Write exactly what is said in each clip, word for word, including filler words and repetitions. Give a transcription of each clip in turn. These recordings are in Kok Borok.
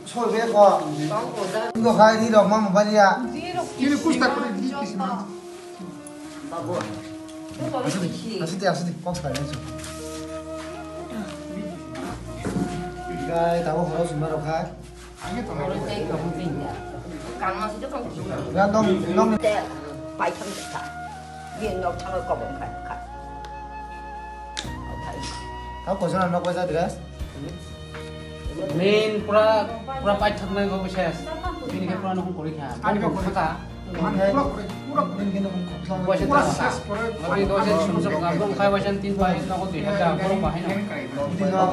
Soi be ko. Indo khai ri rok ma mobile ya. Kiri kusta kuri di kisima. Asidi, asidi, asidi, kok sai ni. Gai tabo horo sima rok khai. Kangma sih tuh kang. Ga nong, nong. Te pai thang sa. Dia nok thang ko bong khai khai. Tabo ko sana nok ko sa dress. Main pura, pura pai thang nai ko ses. Bini ke pura nok ko ri kha. Ani ko thaka. Pura ses pura. Abi dosen sum sum ngam bong khai wajan tin pai no ko dui hajar bong bahai no.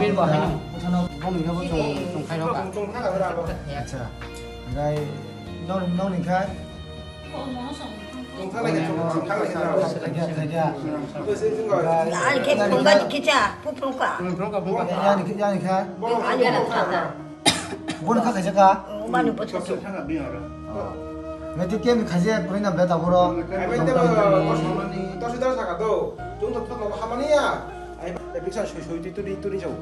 Bong bahai no. Bong ni habo chung chung khai no ka. Acha. Gai non non ni khai. Jaga, jaga. Ani ke phone ba dikhe cha, pu phone ka. Phone ka, phone ka. Ani ke, ani khai. Ani ke thaka. Bono kha kaisa kha? Mani bwthwk se. Mete kemi khaje purina beta boro. Tosi dara saka to. Chung to thok hamani ya. Ai bisa soi soi tu tu tu ni jong.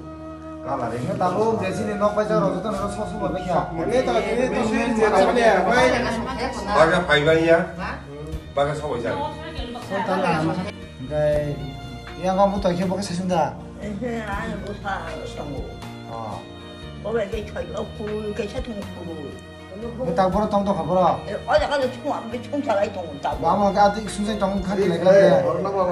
Kala re. Tabo besi ni nok paisa ro to no so so ba kya. Ne ta ni to soi ni hamani ya. Bai. Baga phai bai ya. Baga sabai ja. Gai yang kamu to khe bokhe sesunda. Eh, anu busa songo. Oh. Obe ke chai o khu ke cha thung khu. Be tak boro tong tong kha boro. Eh, o jaga le chung, be chung cha lai tong ta. Ba mo ga dik sung sai tong kha le ga de.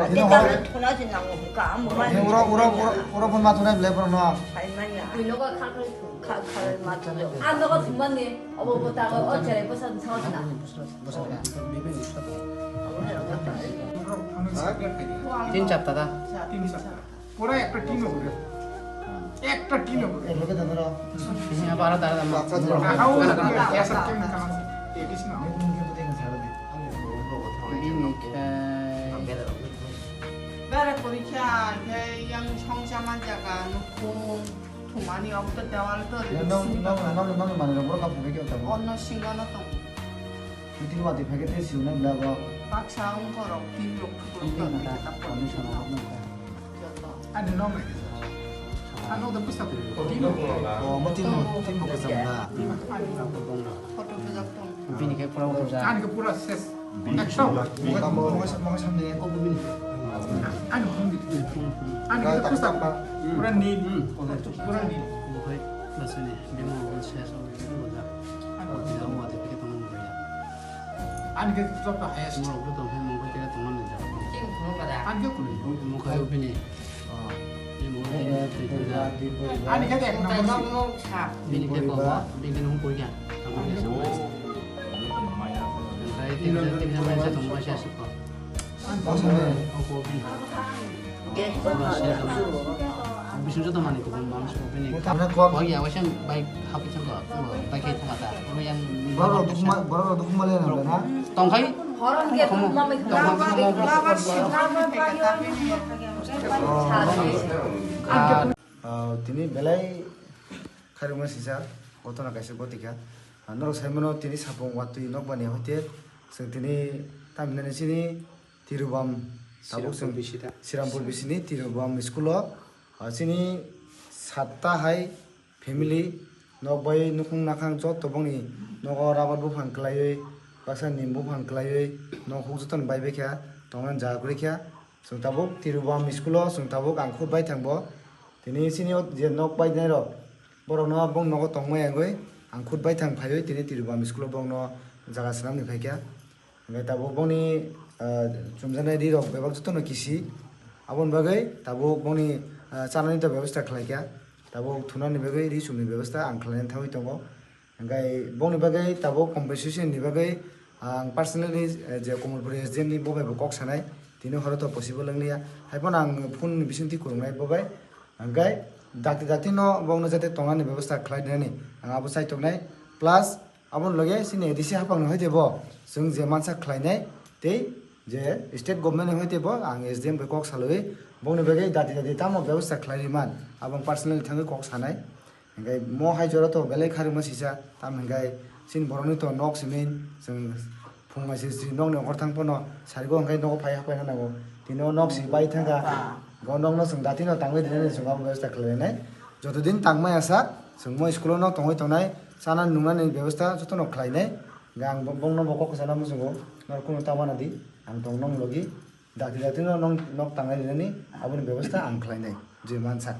Ino hor. Thona jin nang ka mo ma. Ura ura ura ura pon ma thona le boro no. Sai ma ya. Ino ga kha kha kha kha ma thona. Ano ga thumani. Obo bo ta o cherai bwsa thona. Tin chapta da. Pura ekta team o guri. Ekta team o guri. Ini apa ada ada. Aha o guri. Esa team kana. Ekis na. Bini khai. Bara porikha khai yang songchama jaga nukhung thumani okto dewal to. Nong nong nong nong mani rok borok kapu beke tabo. Onno singono tong. Meeting wadi phai khe tei siyunai bla bo. Baksa wngkha rok tin rok. Tin tin na ta, kami sana rok nang kha. Ani nok nai. Ano da pusa ko. Tin rok. Oh, mo tin mo, tin mo kesam na. Photo bujak tong. Bini khe pura bujak. Ani khe pura ses. Ekdom. Mo mo mo samne ko bini. Ani phone di. Ani khe pusa ko. Pura ni. Pura ni. Mo khai basani. Bini mo ses. Ani khe joto highest. Ani khe kuni. Ani khe ek number. Bini khe bini khe nung koi kha. Ani khe. Bising joto manwi kubun manwi sukupini. Tamna kok. Kok ya waisa bai hapwi thangkha, bai khe thangkha ta. Abo yang borok rok dukma, borok rok dukma le nang na? Tongkhai. Horom ge tongkhai. Ah, tini belai kharima sisa, gotona kaisa gotika. Ah, norok saimano tini sapung watwi nokbani hoite, chwng tini tamhinani chini Tirubam tabuk Sirampur chwng bisi da. Sirampur bisini Tirubam school o, ah, chini satta hai family nok bai nukhung nakhang joto bongni nogo rabar buphang kwlaiwi baksa nim buphang kwlaiwi nok huk jotono bai baikha tongmani jaga kwrwikha. Chwng tabuk Tirubam school o chwng tabuk ang khut bai thangbo tini chini o je nok bai nai rok borokno bong nogo tongmai yangwi ang khut bai thang phaiwi tini Tirubam school o bongno jaga swnamni phaikha. Hingke tabuk bongni, ah, chumjaknai ri rok bebak jotono kisi. Aboni bagwi tabuk bongni, ah, chanani to bebostha khlaikha. Tabuk thunani bagwi ri chumni bebostha ang khlaina thangwi tongo. Hingke bongni bagwi tabuk compensation ni bagwi ang personally, eh, je Komolpuri S D M ni bo bai bo kok sanai. Tini horo to possible wngliya. Haiphano ang phone ni bisingtwi kwrwngnai bo bai. Hingke dakti dakti no bongno jate tongnani bebostha khlai dinani ang abo chai tongnai. Plus, Aboni loge chini A D C haphangni hoite bo chwng je mansa khlainai tei je state government ni hoite bo ang S D M bai kok salwi bongni bagwi dati dati tamo bebostha khlai ri man, abo ang personally thangwi kok sanai. Hingke mo hai jora to belai kharima sisa, tamo hingke chini borokni to nok simi chwng phung hai se si nokni okhor thang phano sarigo hingke nogo phai hapai na nango, tini o nok si bai thangkha. Bo nokno chwng dati no tangwi rinani chwng abo bebostha khlainai. Jotodin tangmaya sak chwng mo school o no tongwi tongnai, chana nungnani bebostha jotono khlainai. Hwnkhe ang bo-, bongno bo kok sana muchungo, nor kunu ta wana di, ang tong nong logi, dati dati no nong nok tangnai rinani aboni bebostha ang khlainai, je mansak.